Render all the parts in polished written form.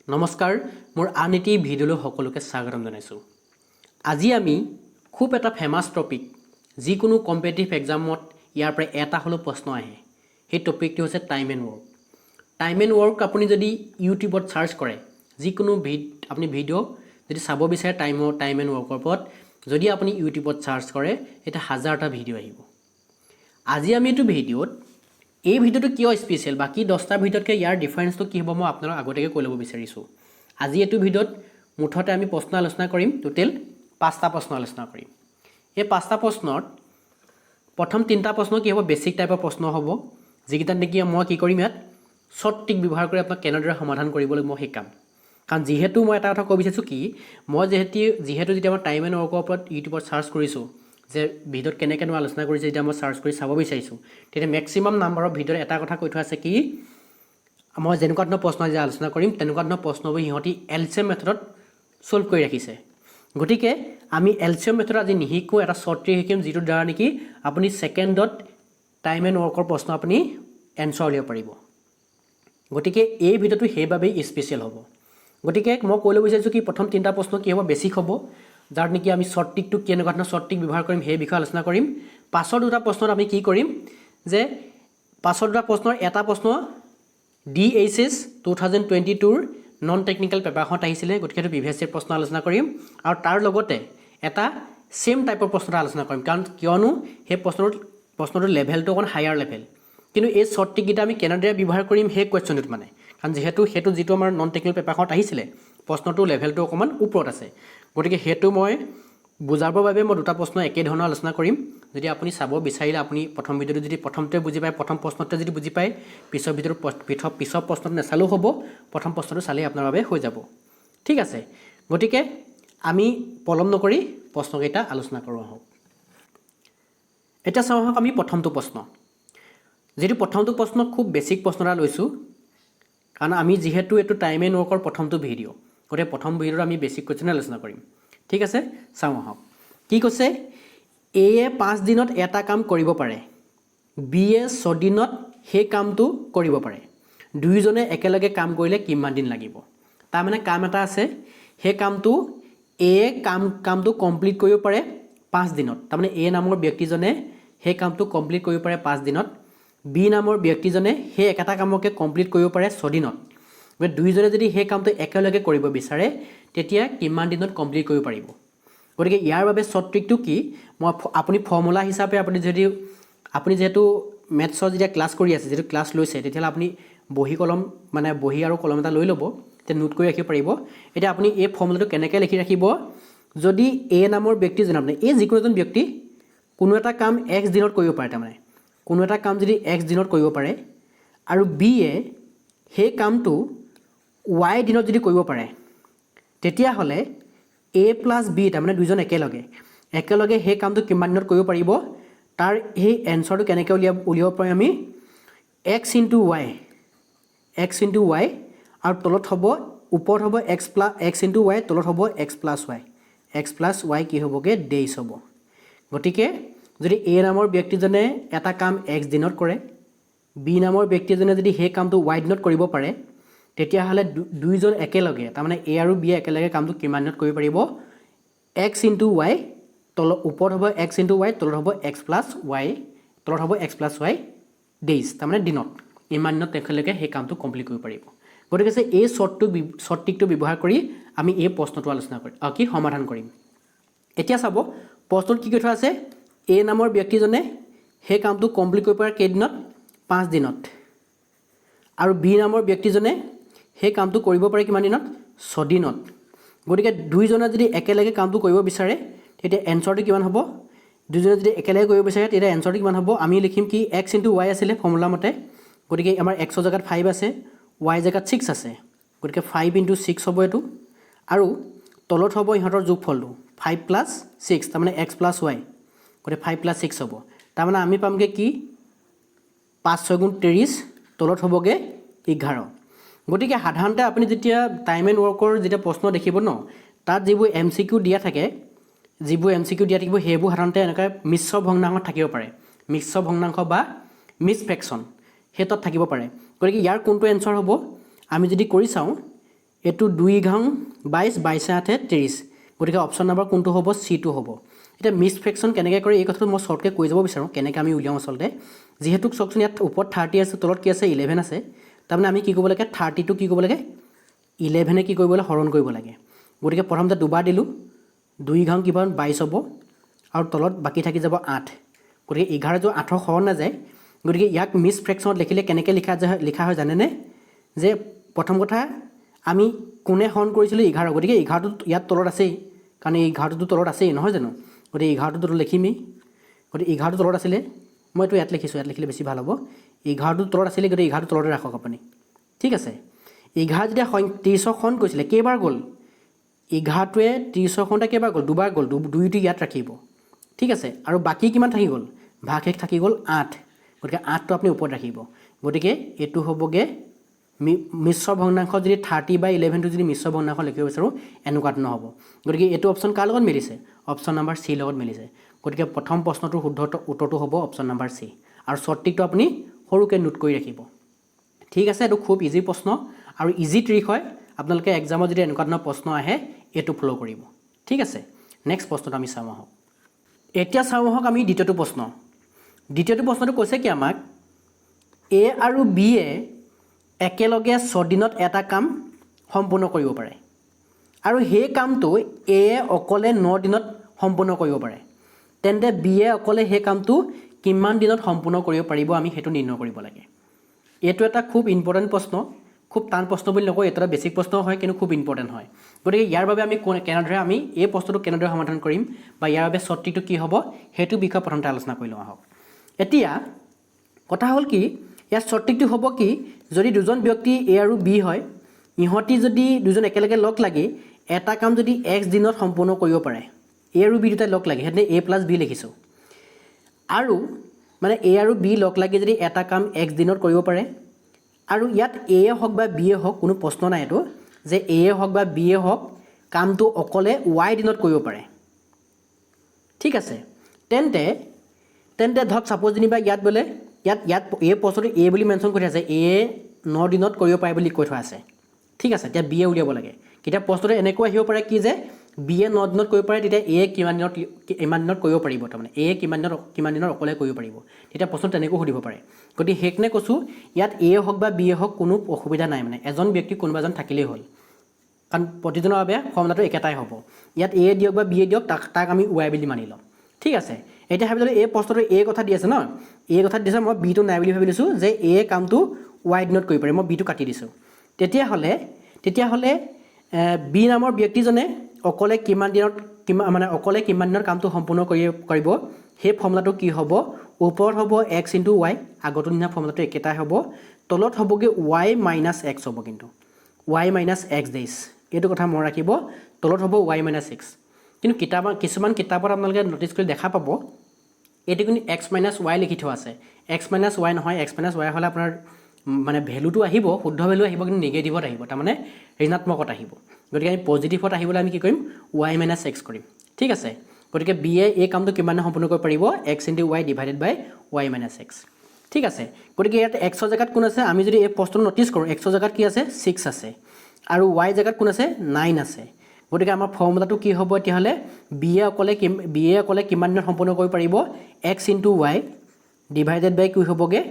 নমস্কাৰ, মোৰ আন এটি ভিডিঅ'লৈ সকলোকে স্বাগতম জনাইছোঁ। আজি আমি খুব এটা ফেমাছ টপিক, যিকোনো কম্পিটিটিভ এক্সামত ইয়াৰ পৰা এটা হ'লেও প্ৰশ্ন আহে, সেই টপিকটো হৈছে time and work. Time and work আপুনি যদি ইউটিউবত চাৰ্চ কৰে, যিকোনো আপুনি ভিডিঅ' যদি চাব বিচাৰে টাইম এণ্ড ৱৰ্কৰ ওপৰত, যদি আপুনি ইউটিউবত চাৰ্চ কৰে, তেতিয়া হাজাৰটা ভিডিঅ' আহিব। আজি আমি এইটো ভিডিঅ'ত, এই ভিডিঅ'টো কিয় স্পেচিয়েল, বাকী 10টা ভিডিঅ'তকৈ ইয়াৰ ডিফাৰেঞ্চটো কি হ'ব, মই আপোনালোক আগতীয়াকৈ কৈ ল'ব বিচাৰিছোঁ। আজি এইটো ভিডিঅ'ত মুঠতে আমি প্ৰশ্ন আলোচনা কৰিম, টোটেল পাঁচটা প্ৰশ্ন আলোচনা কৰিম। এই পাঁচটা প্ৰশ্নত প্ৰথম তিনিটা প্ৰশ্ন কি হ'ব? বেছিক টাইপৰ প্ৰশ্ন হ'ব, যিকেইটাত নেকি মই কি কৰিম, ইয়াত শ্বৰ্ট ট্ৰিক ব্যৱহাৰ কৰি আপোনাক কেনেদৰে সমাধান কৰিবলৈ মই শিকাম। কাৰণ যিহেতু মই এটা কথা ক'ব বিচাৰিছোঁ কি, মই যিহেতু যেতিয়া মই টাইম এণ্ড ৱৰ্কৰ ওপৰত ইউটিউবত চাৰ্চ কৰিছোঁ যে ভিডিঅ'ত কেনেকৈনো আলোচনা কৰিছে, যেতিয়া মই চাৰ্চ কৰি চাব বিচাৰিছোঁ, তেতিয়া মেক্সিমাম নাম্বাৰৰ ভিডিঅ'ত এটা কথা কৈ থোৱা আছে কি, মই যেনেকুৱা ধৰণৰ প্ৰশ্ন আজি আলোচনা কৰিম, তেনেকুৱা ধৰণৰ প্ৰশ্নবোৰ সিহঁতি এলচিএম মেথডত ছল্ভ কৰি ৰাখিছে। গতিকে আমি এলচিএম মেথডত আজি নিশিকোঁ, এটা শ্বৰ্ট ট্ৰিক শিকিম, যিটোৰ দ্বাৰা নেকি আপুনি ছেকেণ্ডত টাইম এণ্ড ৱৰ্কৰ প্ৰশ্ন আপুনি এনচাৰ উলিয়াব পাৰিব। গতিকে এই ভিডিঅ'টো সেইবাবেই স্পেচিয়েল হ'ব। গতিকে মই কৈ ল'ব বিচাৰিছোঁ কি, প্ৰথম তিনিটা প্ৰশ্ন কি হ'ব? বেছিক হ'ব, যাৰ নেকি আমি শ্বৰ্ট ট্ৰিকটো কেনেকুৱা ধৰণৰ শ্বৰ্ট ট্ৰিক ব্যৱহাৰ কৰিম, সেই বিষয়ে আলোচনা কৰিম। পাছৰ দুটা প্ৰশ্নত আমি কি কৰিম যে পাছৰ দুটা প্ৰশ্নৰ এটা প্ৰশ্ন ডিএইচএছ 2022ৰ নন টেকনিকেল পেপাৰখনত আহিছিলে, গতিকে সেইটো প্ৰিভিয়াছ ইয়েৰ প্ৰশ্ন আলোচনা কৰিম। আৰু তাৰ লগতে এটা ছেইম টাইপৰ প্ৰশ্ন এটা আলোচনা কৰিম, কাৰণ কিয়নো সেই প্ৰশ্নটোৰ লেভেলটো অকণ হায়াৰ লেভেল। কিন্তু এই শ্বৰ্ট ট্ৰিককেইটা আমি কেনেদৰে ব্যৱহাৰ কৰিম সেই কুৱেশ্যনটোত, মানে কাৰণ যিহেতু সেইটো যিটো আমাৰ নন টেকনিকেল পেপাৰখনত আহিছিলে, প্ৰশ্নটোৰ লেভেলটো অকণমান ওপৰত আছে। গতিকে সেইটো মই বুজাবৰ বাবে মই দুটা প্ৰশ্ন একেধৰণৰ আলোচনা কৰিম। যদি আপুনি চাব বিচাৰিলে, আপুনি প্ৰথম ভিডিঅ'টো যদি প্ৰথমটোৱে বুজি পায়, প্ৰথম প্ৰশ্নটোৱে যদি বুজি পায়, পিছৰ ভিডিঅ'টো পিছৰ প্ৰশ্নটো নাচালেও হ'ব, প্ৰথম প্ৰশ্নটো চালেই আপোনাৰ বাবে হৈ যাব। ঠিক আছে, গতিকে আমি পলম নকৰি প্ৰশ্নকেইটা আলোচনা কৰোঁ আহক। এতিয়া চাওঁ আহক আমি প্ৰথমটো প্ৰশ্ন। যিটো প্ৰথমটো প্ৰশ্ন, খুব বেছিক প্ৰশ্ন এটা লৈছোঁ, কাৰণ আমি যিহেতু এইটো টাইম এণ্ড ৱৰ্কৰ প্ৰথমটো ভিডিঅ', গতিকে প্ৰথম ভিডিঅ'ত আমি বেছিক কুৱেশ্যনে আলোচনা কৰিম। ঠিক আছে, চাওঁ আহক কি কৈছে। এয়ে 5 দিনত এটা কাম কৰিব পাৰে, বিয়ে 6 দিনত সেই কামটো কৰিব পাৰে। দুয়োজনে একেলগে কাম কৰিলে কিমান দিন লাগিব? তাৰমানে কাম এটা আছে, সেই কামটো এয়ে কামটো কমপ্লিট কৰিব পাৰে 5 দিনত। তাৰমানে এ নামৰ ব্যক্তিজনে সেই কামটো কমপ্লিট কৰিব পাৰে 5 দিনত। বি নামৰ ব্যক্তিজনে সেই একেটা কামকে কমপ্লিট কৰিব পাৰে 6 দিনত। গতিকে দুয়োজনে যদি সেই কামটো একেলগে কৰিব বিচাৰে, তেতিয়া কিমান দিনত কমপ্লিট কৰিব পাৰিব? গতিকে ইয়াৰ বাবে শ্বৰ্ট ট্ৰিকটো কি? মই আপুনি ফৰ্মুলা হিচাপে আপুনি যিহেতু মেথছৰ যেতিয়া ক্লাছ কৰি আছে, যিটো ক্লাছ লৈছে, তেতিয়াহ'লে আপুনি বহী কলম, মানে বহী আৰু কলম এটা লৈ ল'ব, তেতিয়া নোট কৰি ৰাখিব পাৰিব। এতিয়া আপুনি এই ফৰ্মুলাটো কেনেকৈ লিখি ৰাখিব? যদি এ নামৰ ব্যক্তিজনে, আপুনি এই যিকোনো এজন ব্যক্তি কোনো এটা কাম এক্স দিনত কৰিব পাৰে, তাৰমানে কোনো এটা কাম যদি এক্স দিনত কৰিব পাৰে আৰু বিয়ে সেই কামটো ৱাই দিনত যদি কৰিব পাৰে, তেতিয়াহ'লে এ প্লাছ বি, তাৰমানে দুইজন একেলগে একেলগে সেই কামটো কিমান দিনত কৰিব পাৰিব, তাৰ সেই এনচাৰটো কেনেকৈ উলিয়াব পাৰিম আমি? X into Y, x into Y আৰু তলত হ'ব, ওপৰত হ'ব x plus, x into Y, তলত হ'ব x plus Y. X plus Y কি হ'বগৈ? ডেইজ হ'ব। গতিকে যদি এ নামৰ ব্যক্তিজনে এটা কাম এক্স দিনত কৰে, বি নামৰ ব্যক্তিজনে যদি সেই কামটো ৱাই দিনত কৰিব পাৰে, তেতিয়াহ'লে দুয়োজন একেলগে, তাৰমানে এ আৰু বি একেলগে কামটো কিমান দিনত কৰিব পাৰিব? এক্স ইনটু ৱাই, ওপৰত হ'ব এক্স ইনটু ৱাই, তলত হ'ব এক্স প্লাছ ৱাই, তলত হ'ব এক্স প্লাছ ৱাই ডেইজ, তাৰমানে দিনত, ইমান দিনত তেখেতলোকে সেই কামটো কমপ্লিট কৰিব পাৰিব। গতিকে যে এই শ্বৰ্ট ট্ৰিকটো ব্যৱহাৰ কৰি আমি এই প্ৰশ্নটো আলোচনা কৰিম, কি সমাধান কৰিম। এতিয়া চাব, প্ৰশ্নটোত কি কৈ থোৱা আছে? এ নামৰ ব্যক্তিজনে সেই কামটো কমপ্লিট কৰিব পাৰে কেইদিনত? 5 দিনত। আৰু বি নামৰ ব্যক্তিজনে সেই কামটো কৰিব পাৰে কিমান দিনত? 6 দিনত। গতিকে দুইজনে যদি একেলগে কামটো কৰিব বিচাৰে, তেতিয়া এনচাৰটো কিমান হ'ব? দুইজনে যদি একেলগে কৰিব বিচাৰে, তেতিয়া এনচাৰটো কিমান হ'ব? আমি লিখিম কি, এক্স ইনটু ৱাই আছিলে ফৰ্মুলা মতে। গতিকে আমাৰ এক্সৰ জেগাত 5 আছে, ৱাই জেগাত 6 আছে, গতিকে 5 ইনটু 6 হ'ব এইটো। আৰু তলত হ'ব ইহঁতৰ যোগফলটো 5 প্লাছ 6, তাৰমানে এক্স প্লাছ ৱাই, গতিকে 5 প্লাছ 6 হ'ব। তাৰমানে আমি পামগৈ কি? পাঁচ ছয় গুণ 30, তলত হ'বগৈ 11। গতিকে সাধাৰণতে আপুনি যেতিয়া টাইম এণ্ড ৱৰ্কৰ যেতিয়া প্ৰশ্ন দেখিব ন, তাত যিবোৰ এমচিকিউ দিয়া থাকে, যিবোৰ এমচিকিউ দিয়া থাকিব, সেইবোৰ সাধাৰণতে এনেকৈ মিশ্ৰ ভগ্নাংশত থাকিব পাৰে। মিশ্ৰ ভগ্নাংশ বা মিক্স ফ্ৰেকশ্যন, সেই তাত থাকিব পাৰে। গতিকে ইয়াৰ কোনটো এনচাৰ হ'ব? আমি যদি কৰি চাওঁ, এইটো 2 ঘাং 22, 22 আঠে 30। গতিকে অপশ্যন নম্বৰ কোনটো হ'ব? চিটো হ'ব। এতিয়া মিক্স ফ্ৰেকশ্যন কেনেকৈ কৰে, এই কথাটো মই শ্বৰ্টকৈ কৈ যাব বিচাৰোঁ, কেনেকৈ আমি উলিয়াওঁ আচলতে। যিহেতু চাওকচোন, ইয়াত ওপৰত 30 আছে, তলত কি আছে? 11 আছে। তাৰমানে আমি কি কৰিব লাগে? 30টো কি কৰিব লাগে? 11-এ কি কৰিব লাগে? হৰণ কৰিব লাগে। গতিকে প্ৰথমতে দুবাৰ দিলোঁ। 2 ঘাং কিমান? 22 হ'ব আৰু তলত বাকী থাকি যাব 8। গতিকে 11 যোৱা 8ৰ হৰণ নাযায়। গতিকে ইয়াক মিক্স ফ্ৰেকশ্যনত লিখিলে কেনেকৈ লিখা যায়, লিখা হয় জানেনে? যে প্ৰথম কথা, আমি কোনে হৰণ কৰিছিলোঁ? 11। গতিকে 11টো ইয়াত তলত আছেই, কাৰণ এই 11টোতো তলত আছেই, নহয় জানো? গতিকে 11টো তলত লিখিমেই। গতিকে 11টো তলত আছিলে, মই এইটো ইয়াত লিখিছোঁ, ইয়াত লিখিলে বেছি ভাল হ'ব। 11টো তলত আছিলে, গতিকে 11টো তলতে ৰাখক আপুনি। ঠিক আছে। 11 যেতিয়া 30ক হৰণ কৰিছিলে, কেইবাৰ গ'ল? 11টোৱে 30ৰ হৰণতে কেইবাৰ গ'ল? দুবাৰ গ'ল। দুইটো ইয়াত ৰাখিব। ঠিক আছে। আৰু বাকী কিমান থাকি গ'ল? ভাগশেষ থাকি গ'ল 8। গতিকে 8টো আপুনি ওপৰত ৰাখিব। গতিকে এইটো হ'বগৈ মিশ্ৰ ভগ্নাংশ। যদি 30/11টো যদি মিশ্ৰ ভগ্নাংশ লিখিব বিচাৰোঁ, এনেকুৱা ধৰণৰ হ'ব। গতিকে এইটো অপশ্যন কাৰ লগত মিলিছে? অপশ্যন নাম্বাৰ চিৰ লগত মিলিছে। গতিকে প্ৰথম প্ৰশ্নটোৰ শুদ্ধ উত্তৰটো হ'ব অপশ্যন নাম্বাৰ চি। আৰু শ্বৰ্ট ট্ৰিকটো আপুনি সৰুকৈ নোট কৰি ৰাখিব। ঠিক আছে। এইটো খুব ইজি প্ৰশ্ন আৰু ইজি ট্ৰিক হয়। আপোনালোকে এক্সামত যদি এনেকুৱা ধৰণৰ প্ৰশ্ন আহে, এইটো ফ'ল' কৰিব। ঠিক আছে। নেক্সট প্ৰশ্নটো আমি চাওঁ আহক। এতিয়া চাওঁ আহক আমি দ্বিতীয়টো প্ৰশ্ন। দ্বিতীয়টো প্ৰশ্নটো কৈছে কি আমাক? এ আৰু বিয়ে একেলগে 6 দিনত এটা কাম সম্পূৰ্ণ কৰিব পাৰে আৰু সেই কামটো এয়ে অকলে 9 দিনত সম্পূৰ্ণ কৰিব পাৰে। তেন্তে বিয়ে অকলে সেই কামটো কিমান দিনত সম্পূৰ্ণ কৰিব পাৰিব, আমি সেইটো নিৰ্ণয় কৰিব লাগে। এইটো এটা খুব ইম্পৰ্টেণ্ট প্ৰশ্ন। খুব টান প্ৰশ্ন বুলি নকওঁ, এইটো এটা বেছিক প্ৰশ্ন হয়, কিন্তু খুব ইম্পৰ্টেণ্ট হয়। গতিকে ইয়াৰ বাবে আমি কেনেদৰে, আমি এই প্ৰশ্নটো কেনেদৰে সমাধান কৰিম বা ইয়াৰ বাবে শ্বৰ্ট ট্ৰিকটো কি হ'ব, সেইটো বিষয়ে প্ৰথমতে আলোচনা কৰি লওঁ আহক। এতিয়া কথা হ'ল কি, ইয়াৰ শ্বৰ্ট ট্ৰিকটো হ'ব কি, যদি দুজন ব্যক্তি এ আৰু বি হয়, ইহঁতি যদি দুজন একেলগে লগ লাগি এটা কাম যদি এক্স দিনত সম্পূৰ্ণ কৰিব পাৰে, এ আৰু বি দুটাই লগ লাগি, সেইদিনা এ প্লাছ বি লিখিছোঁ। আৰু মানে এ আৰু বি লগ লাগি যদি এটা কাম এক্স দিনত কৰিব পাৰে, আৰু ইয়াত এ হওক বা বি হওক, কোনো প্ৰশ্ন নাই এইটো, যে এ হওক বা বি হওক, কামটো অকলে ৱাই দিনত কৰিব পাৰে। ঠিক আছে। তেন্তে ধৰক ছাপ'জ যেনিবা ইয়াত বোলে ইয়াত এই প্ৰশ্নটো এ বুলি মেনশ্যন কৰি আছে, এ 9 দিনত কৰিব পাৰে বুলি কৈ থোৱা আছে। ঠিক আছে। এতিয়া বি এ উলিয়াব লাগে। কেতিয়া প্ৰশ্নটো এনেকৈ আহিব পাৰে কি যে বি এ 9 দিনত কৰিব পাৰে, তেতিয়া এ কিমান দিনত, ইমান দিনত কৰিব পাৰিব? তাৰমানে এ কিমান দিনত অকলে কৰিব পাৰিব? তেতিয়া প্ৰশ্নটো তেনেকৈ সুধিব পাৰে। গতিকে সেইকাৰণে কৈছোঁ, ইয়াত এ হওক বা বি হওক, কোনো অসুবিধা নাই। মানে এজন ব্যক্তি কোনোবা এজন থাকিলেই হ'ল, কাৰণ প্ৰতিজনৰ বাবে ফৰ্মুলাটো একেটাই হ'ব। ইয়াত এ দিয়ক বা বি এ দিয়ক, তাক আমি ৱাই বুলি মানি ল'ম। ঠিক আছে। এতিয়া ভাবি ল'লোঁ, এই প্ৰশ্নটো এ কথা দি আছে ন? এ কথা দিছে, মই বিটো নাই বুলি ভাবি লৈছোঁ, যে এ কামটো ৱাই দিনত কৰিব পাৰে। মই বিটো কাটি দিছোঁ। তেতিয়াহ'লে বি নামৰ ব্যক্তিজনে অকলে কিমান দিনত কিমান, মানে অকলে কিমান দিনত কামটো সম্পূৰ্ণ কৰিব, সেই ফৰ্মুলাটো কি হ'ব? ওপৰত হ'ব এক্স ইনটু ৱাই, আগৰটো নিচিনা ফৰ্মুলাটো একেটাই হ'ব। তলত হ'বগৈ ৱাই মাইনাছ এক্স হ'ব, কিন্তু ৱাই মাইনাছ এক্স ডেইজ, এইটো কথা মনত ৰাখিব। তলত হ'ব ৱাই মাইনাছ এক্স। কিন্তু কিছুমান কিতাপত আপোনালোকে ন'টিছ কৰি দেখা পাব, এইটো কিন্তু এক্স মাইনাছ ৱাই লিখি থোৱা আছে। এক্স মাইনাছ ৱাই নহয়। এক্স মাইনাছ ৱাই হ'লে আপোনাৰ মানে ভেলুটো আহিব, শুদ্ধ ভেলু আহিব, কিন্তু নিগেটিভত আহিব, তাৰমানে ঋণাত্মকত আহিব। গতিকে আমি পজিটিভত আহিবলৈ আমি কি কৰিম? ৱাই মাইনাছ এক্স কৰিম। ঠিক আছে। গতিকে বি এ এই কামটো কিমান সম্পূৰ্ণ কৰিব পাৰিব? X into y divided by y minus x। ঠিক আছে। গতিকে ইয়াত এক্সৰ জেগাত কোন আছে? আমি যদি এই প্ৰশ্নটো ন'টিছ কৰোঁ, এক্সৰ জেগাত কি আছে? ছিক্স আছে। আৰু ৱাই জেগাত কোন আছে? নাইন আছে। গতিকে আমাৰ ফৰ্মুলাটো কি হ'ব তেতিয়াহ'লে? বি এ অকলে কিমান দিনত সম্পূৰ্ণ কৰিব পাৰিব? X into y divided by কি হ'বগৈ?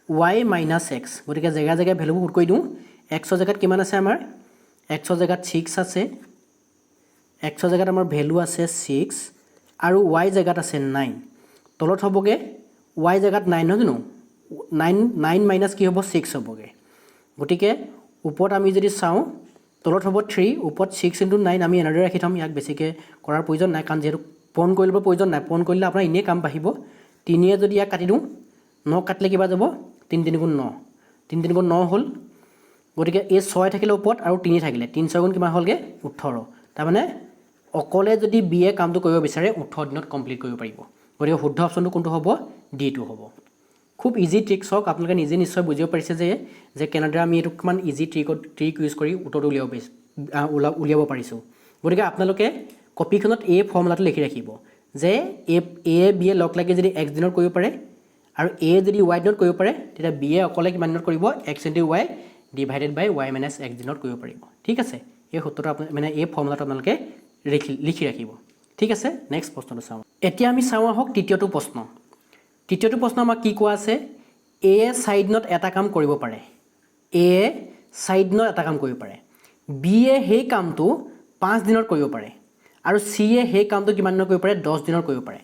Why minus x. গতিকে জেগা জেগাই ভেলুবোৰ পুট কৰি দিওঁ। এক্সৰ জেগাত কিমান আছে আমাৰ? এক্সৰ জেগাত ছিক্স আছে। এক্সৰ জেগাত আমাৰ ভেলু আছে ছিক্স আৰু why জেগাত আছে নাইন। তলত হ'বগৈ why জেগাত নাইন, নহয় জানো? নাইন, নাইন মাইনাছ কি হ'ব? ছিক্স হ'বগৈ। গতিকে ওপৰত আমি যদি চাওঁ, তলত হ'ব থ্ৰী, ওপৰত ছিক্স ইণ্টু নাইন। আমি এনেদৰে ৰাখি থ'ম, ইয়াক বেছিকৈ কৰাৰ প্ৰয়োজন নাই, কাৰণ যিহেতু পূৰণ কৰি ল'ব প্ৰয়োজন নাই। পূৰণ কৰিলে আপোনাৰ এনেই কাম বাঢ়িব। তিনিয়ে যদি ইয়াক কাটি দিওঁ, ন কাটিলে কিবা যাব? তিনি তিনি গুণ ন, তিনি তিনি গুণ ন হ'ল। গতিকে এই ছয় থাকিলে ওপৰত আৰু তিনি থাকিলে, তিনি ছয় গুণ কিমান হ'লগৈ? 18। তাৰমানে অকলে যদি বি এ কামটো কৰিব বিচাৰে, 18 দিনত কমপ্লিট কৰিব পাৰিব। গতিকে শুদ্ধ অপশ্যনটো কোনটো হ'ব? ডিটো হ'ব। খুব ইজি ট্ৰিক চাওক, আপোনালোকে নিজে নিশ্চয় বুজিব পাৰিছে যে কেনেদৰে আমি এইটো কিমান ইজি ট্ৰিক ইউজ কৰি উত্তৰটো উলিয়াব পাৰিছোঁ, উলিয়াব পাৰিছোঁ। গতিকে আপোনালোকে কপিখনত এই ফৰ্মুলাটো লিখি ৰাখিব যে এ বি এ লগ লাগি যদি এক্স দিনত কৰিব পাৰে আৰু এ যদি why দিনত কৰিব পাৰে, তেতিয়া বি এ অকলে কিমান দিনত কৰিব? X into y Divided by y minus x দিনত কৰিব পাৰিব। ঠিক আছে, এই সূত্ৰটো আপুনি মানে এই ফৰ্মুলাটো আপোনালোকে লিখি ৰাখিব। ঠিক আছে, নেক্সট প্ৰশ্নটো চাওঁ। এতিয়া আমি চাওঁ আহক তৃতীয়টো প্ৰশ্ন। তৃতীয়টো প্ৰশ্ন আমাক কি কোৱা আছে? এয়ে 4 দিনত এটা কাম কৰিব পাৰে। এয়ে 4 দিনত এটা কাম কৰিব পাৰে, বিয়ে সেই কামটো 5 দিনত কৰিব পাৰে আৰু চিয়ে সেই কামটো কিমান দিনত কৰিব পাৰে? 10 দিনত কৰিব পাৰে।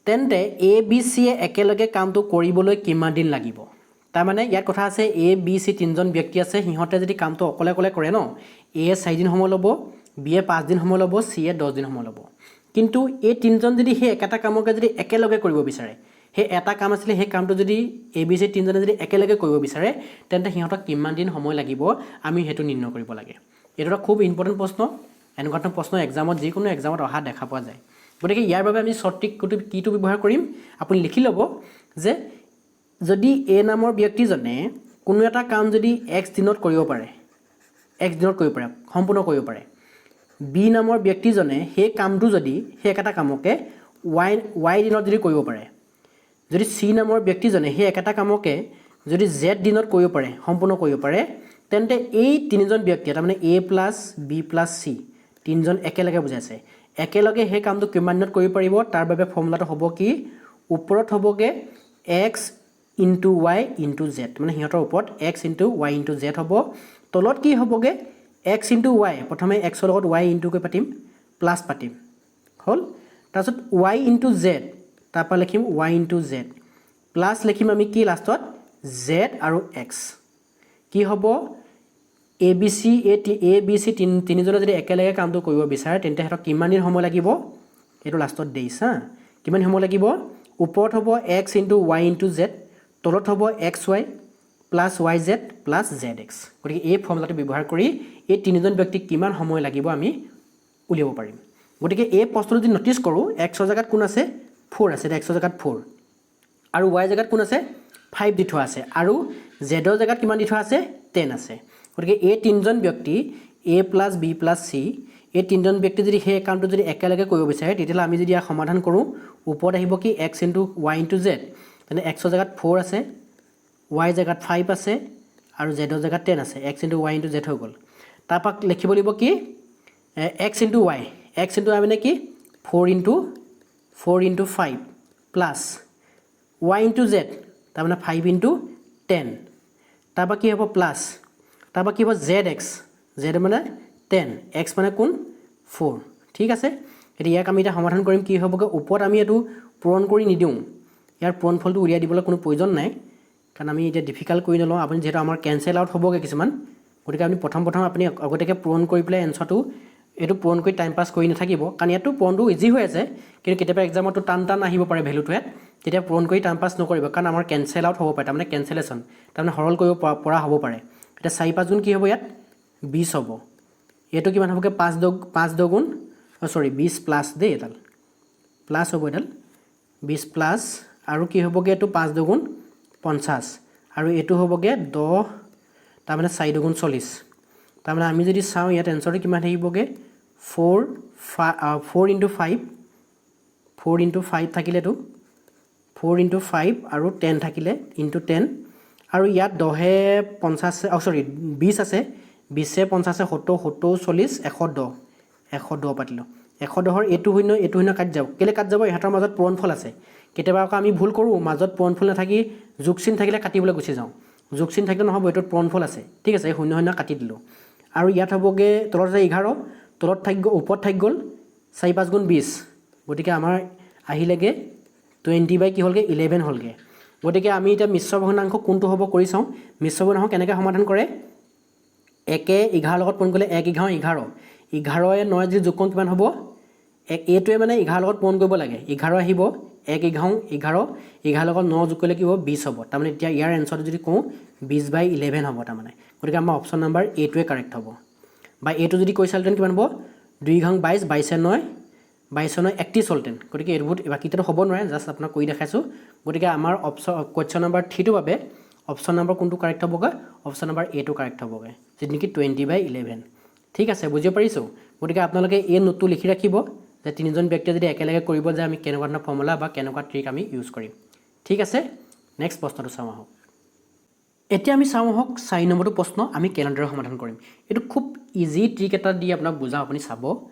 তেন্তে এ, বি, চিয়ে একেলগে কামটো কৰিবলৈ কিমান দিন লাগিব? তাৰমানে ইয়াত কথা আছে, এ, বি, চি তিনিজন ব্যক্তি আছে। সিহঁতে যদি কামটো অকলে অকলে কৰে ন, এয়ে 4 দিন সময় ল'ব, বিয়ে 5 দিন সময় ল'ব, চিয়ে 10 দিন সময় ল'ব। কিন্তু এই তিনিজন যদি সেই একেটা কামকে যদি একেলগে কৰিব বিচাৰে, সেই এটা কাম আছিলে, সেই কামটো যদি এ, বি, চি তিনিজনে যদি একেলগে কৰিব বিচাৰে, তেন্তে সিহঁতক কিমান দিন সময় লাগিব, আমি সেইটো নিৰ্ণয় কৰিব লাগে। এইটো এটা খুব ইম্পৰ্টেণ্ট প্ৰশ্ন। এনেকুৱা ধৰণৰ প্ৰশ্ন এক্সামত, যিকোনো এক্সামত অহা দেখা পোৱা যায়। গতিকে ইয়াৰ বাবে আমি শ্বৰ্ট ট্ৰিক কিটো ব্যৱহাৰ কৰিম? আপুনি লিখি ল'ব যে যদি এ নামৰ ব্যক্তিজনে কোনো এটা কাম যদি এক্স দিনত কৰিব পাৰে, এক্স দিনত কৰিব পাৰে, সম্পূৰ্ণ কৰিব পাৰে, বি নামৰ ব্যক্তিজনে সেই কামটো যদি সেই একেটা কামকে ৱাই দিনত যদি কৰিব পাৰে, যদি চি নামৰ ব্যক্তিজনে সেই একেটা কামকে যদি জেড দিনত কৰিব পাৰে, সম্পূৰ্ণ কৰিব পাৰে, তেন্তে এই তিনিজন ব্যক্তিয়ে, তাৰমানে A plus B plus C তিনিজন একেলগে বুজাইছে, একেলগে সেই কামটো কিমান দিনত কৰিব পাৰিব? তাৰ বাবে ফৰ্মুলাটো হ'ব কি? ওপৰত হ'বগৈ x into y into z, মানে সিহঁতৰ ওপৰত x into y into z হ'ব। তলত কি হ'বগৈ? এক্স ইনটু ৱাই, প্ৰথমে এক্সৰ লগত ৱাই ইনটুকৈ পাতিম, প্লাছ পাতিম, হ'ল। তাৰপিছত ৱাই ইনটু জেড, তাৰপৰা লিখিম ৱাই ইনটু জেড, প্লাছ লিখিম আমি কি লাষ্টত? জেড আৰু এক্স। কি হ'ব? A B C A T A B C তিনিজনে যদি একেলগে কামটো কৰিব বিচাৰে, তেন্তে সিহঁতক কিমান দিন সময় লাগিব? এইটো লাষ্টত ডেইজ হা। কিমান সময় লাগিব? ওপৰত হ'ব x into y into z, তলত হ'ব x y plus y z plus z x। গতিকে এই ফৰ্মুলাটো ব্যৱহাৰ কৰি এই তিনিজন ব্যক্তিক কিমান সময় লাগিব আমি উলিয়াব পাৰিম। গতিকে এই প্ৰশ্নটো যদি ন'টিছ কৰোঁ, এক্সৰ জেগাত কোন আছে? ফ'ৰ আছে। এক্সৰ জেগাত ফ'ৰ আৰু ৱাই জেগাত কোন আছে? ফাইভ দি থোৱা আছে। আৰু জেডৰ জেগাত কিমান দি থোৱা আছে? 10 আছে। গতিকে এই তিনিজন ব্যক্তি, A plus B plus C, এই তিনিজন ব্যক্তি যদি সেই কামটো যদি একেলগে কৰিব বিচাৰে, তেতিয়াহ'লে আমি যদি ইয়াক সমাধান কৰোঁ, ওপৰত আহিব কি? X into y into z। তেনে এক্সৰ জেগাত ফ'ৰ আছে, ৱাই জেগাত ফাইভ আছে আৰু জেডৰ জেগাত 10 আছে। X into y into z হৈ গ'ল। তাৰপৰা লিখিব লাগিব কি? X into y। X into y মানে কি? 4 into 4 into 5 plus y into z, তাৰমানে ফাইভ ইনটু 10। তাৰপৰা কি হ'ব? প্লাছ। তাৰপৰা কি হ'ব? জেড এক্স, জেড মানে 10, এক্স মানে কোন? ফ'ৰ। ঠিক আছে, এতিয়া ইয়াক আমি এতিয়া সমাধান কৰিম। কি হ'বগৈ? ওপৰত আমি এইটো পূৰণ কৰি নিদিওঁ। ইয়াৰ পূৰণফলটো উলিয়াই দিবলৈ কোনো প্ৰয়োজন নাই, কাৰণ আমি এতিয়া ডিফিকাল্ট কৰি নলওঁ। আপুনি যিহেতু আমাৰ কেঞ্চেল আউট হ'বগৈ কিছুমান, গতিকে আপুনি প্ৰথম প্ৰথম আপুনি আগতীয়াকৈ পূৰণ কৰি পেলাই এনচাৰটো এইটো পূৰণ কৰি টাইম পাছ কৰি নাথাকিব। কাৰণ ইয়াততো পূৰণটো ইজি হৈ আছে, কিন্তু কেতিয়াবা এক্সামতো টান টান আহিব পাৰে ভেলুটো ইয়াত। তেতিয়া পূৰণ কৰি টাইম পাছ নকৰিব, কাৰণ আমাৰ কেঞ্চেল আউট হ'ব পাৰে, তাৰমানে কেঞ্চেলেশ্যন, তাৰমানে সৰল কৰিব পৰা হ'ব পাৰে। এতিয়া চাৰি পাঁচ গুণ কি হ'ব ইয়াত? 20 হ'ব। এইটো কিমান হ'বগৈ? পাঁচ দগুণ, চৰি, 20 প্লাছ দেই, এডাল প্লাছ হ'ব, এডাল 20 প্লাছ। আৰু কি হ'বগৈ এইটো? পাঁচ দুগুণ 50 আৰু এইটো হ'বগৈ 10, তাৰমানে চাৰি দুগুণ 40। তাৰমানে আমি যদি চাওঁ, ইয়াত এনচাৰটো কিমান থাকিবগৈ? 4 into 5, 4 into 5 থাকিলেতো ফ'ৰ ইনটু ফাইভ আৰু 10 থাকিলে ইনটু 10। আৰু ইয়াত 10-এ 50, অ' চৰি, 20 আছে। 20-এ 50-এ 70, 70 40, 110। 110 পাতিলোঁ। 110ৰ এইটো শূন্য, এইটো শূন্য কাটি যাব। কেলৈ কাটি যাব? ইহঁতৰ মাজত পূৰণফল আছে। কেতিয়াবা আকৌ আমি ভুল কৰোঁ, মাজত পূৰণফল নাথাকি যোগ চিন থাকিলে কাটিবলৈ গুচি যাওঁ। যোগ চিন থাকিলে নহ'ব, এইটোত পূৰণফল আছে। ঠিক আছে, এই শূন্য শূন্য কাটি দিলোঁ। আৰু ইয়াত হ'বগৈ, তলত আছে 11, তলত থাকি গ'ল, ওপৰত থাকি গ'ল চাৰি পাঁচ গুণ 20। গতিকে আমাৰ আহিলেগৈ 20 বাই কি হ'লগৈ? 11 হ'লগৈ। গতিকে আমি এতিয়া মিশ্ৰ ভগ্নাংশ কোনটো হ'ব কৰি চাওঁ। মিশ্ৰ ভগ্নাংশ কেনেকৈ সমাধান কৰে? একে 11 লগত পূৰণ কৰিলে এক 11 11, 11-এ নয় যদি যোগ কৰোঁ কিমান হ'ব? এক, এইটোৱে মানে 11 লগত পূৰণ কৰিব লাগে। 11 আহিব, এক 11 11, 11 লগত ন যোগ কৰিলে কি হ'ব? 20 হ'ব। তাৰমানে এতিয়া ইয়াৰ এনচাৰটো যদি কওঁ, 20 বাই 11 হ'ব তাৰমানে। গতিকে আমাৰ অপশ্যন নাম্বাৰ এইটোৱে কাৰেক্ট হ'ব। বা এইটো যদি কৈ চালহেঁতেন কিমান হ'ব? দুই 11 22, 22-এ নয়, 22-এ নয় 31 হ'লহেঁতেন। গতিকে এইবোৰ বাকীকেইটাতো হ'ব নোৱাৰে, জাষ্ট আপোনাক কৰি দেখাইছোঁ। গতিকে আমাৰ অপশ্যন কুৱেশ্যন নম্বৰ থ্ৰীটোৰ বাবে অপশ্যন নম্বৰ কোনটো কাৰেক্ট হ'বগৈ? অপশ্যন নম্বৰ এটো কাৰেক্ট হ'বগৈ, যিটো নেকি 20 বাই 11। ঠিক আছে, বুজিব পাৰিছোঁ। গতিকে আপোনালোকে এই নোটটো লিখি ৰাখিব যে তিনিজন ব্যক্তিয়ে যদি একেলগে কৰিব যায়, আমি কেনেকুৱা ধৰণৰ ফৰ্মুলা বা কেনেকুৱা ট্ৰিক আমি ইউজ কৰিম। ঠিক আছে, নেক্সট প্ৰশ্নটো চাওঁ আহক। এতিয়া আমি চাওঁ আহক 4 নম্বৰটো প্ৰশ্ন আমি কেনেদৰে সমাধান কৰিম। এইটো খুব ইজি ট্ৰিক এটা দি আপোনাক বুজাওঁ, আপুনি চাব।